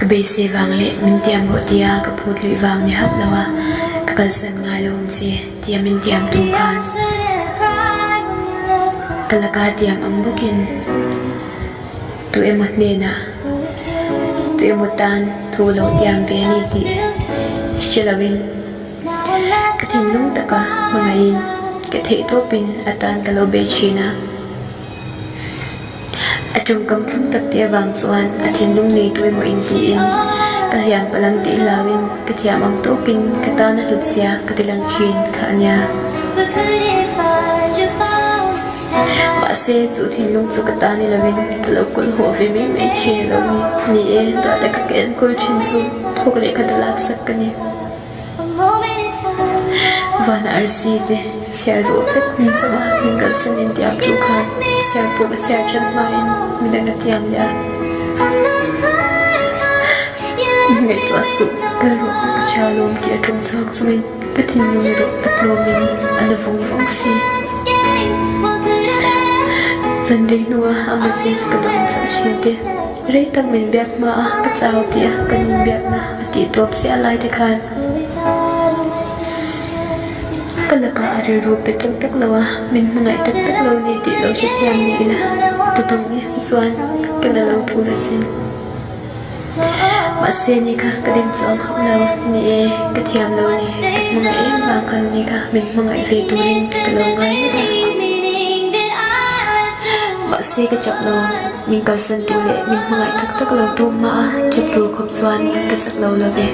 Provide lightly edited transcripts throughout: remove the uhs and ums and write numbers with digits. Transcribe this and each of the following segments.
Ka beisei vang leh min tiam rawh tia ka phut luih vang ni hauh lo a, ka kalsan ngai lo ang che tia min tiam tur khan ka laka tiam ang bawkin tu emaw hnenah tu emaw tan thu lo tiam ve a ni tih hre loin ka thinlung taka hmangaihin ka theihtawpin a tan ka lo bei thin a. A tawngkam thlum tak te avang chuan a thinlung nei tu emaw intiin ka hliam palh ang tih hlauin ka thiam ang tawkin ka tan a hlut zia ka ti lang thin kha a nia. Mahse chu thinlung chu ka ta ni lovin ka lo kawl haw ve mai mai thin a lo ni. Ni e, duah taka ka enkawl thin chu thawk leh khat a laksak ka ni. Vana arsi te chhiar zawh vek hnu chauh a min kalsan in tiam tu khan chhiar pawh ka chhiar tan hmain midang a tiam leh a. Min ngaihtuah suh kal rawh ka chhiar lawm tih a tawng chhuak chungin ka thinlung erawh a tlawmin a na vawng vawng si. Zanrei hnua a message ka dawng chauh thin te rei tak min biak hma a ka chau tih a kan inbiakna A tih tawp chiah lai te khan ka lakah a rilru pe tak tak lo a, min hmangaih tak tak lo ni tih lo hrethiam ni ila tutawng em chuan ka na lo tur asin. Mahse ni kha ka dem chuang hauh lo, ni e, ka thiam lo ni, ka hmangaih em vang khan ni kha min hmangaih ve turin ka lo ngai ngawt a. Mahse ka chak lo ang. Min kalsan tu leh min hmangaih tak tak lo tu hma a chep tur khawp chuan ka chak lo lo ve.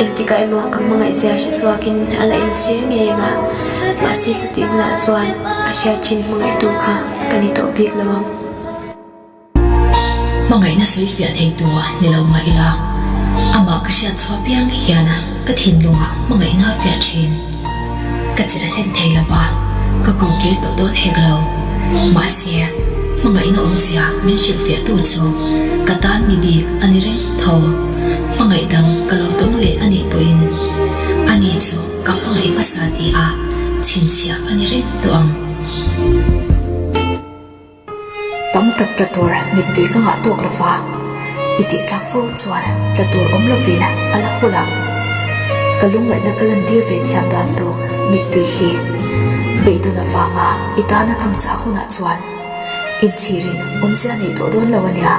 Engtikah emaw ka hmangaih zia hre chhuakin a la inchhir ngei ang a, mahse chutih hunah chuan a hriat thin hmangaih tu kha ka ni tawh bik lo ang. Hmangaihna sawi fiah thei tu ni lo mah ila, amah ka hriat chhuah piang hian ka thinlungah hmangaihna a fiah thin. Ka chelh hlen thei lo va, ka ko kir tawh dawn hek lo. Mahse, hmangaihna awmzia min hrilh fiah tu chu ka tan mi bik a ni reng tho. Hmangaih dang ka lo tawng leh a nih pawhin ani chu ka hmangaih hmasa ti a chhinchhiah a ni reng tawh ang. Tam tak tla tur mittui ka ngah tawk lo va, i tih tlak fo chuan tla tur awm lovin a la hul ang. Ka lungngaihna ka lantir ve thiam dan tawk mittui hi beidawn avanga i tana kham chah hunah chuan inchhirin awmzia nei tawh dawn lo a nia.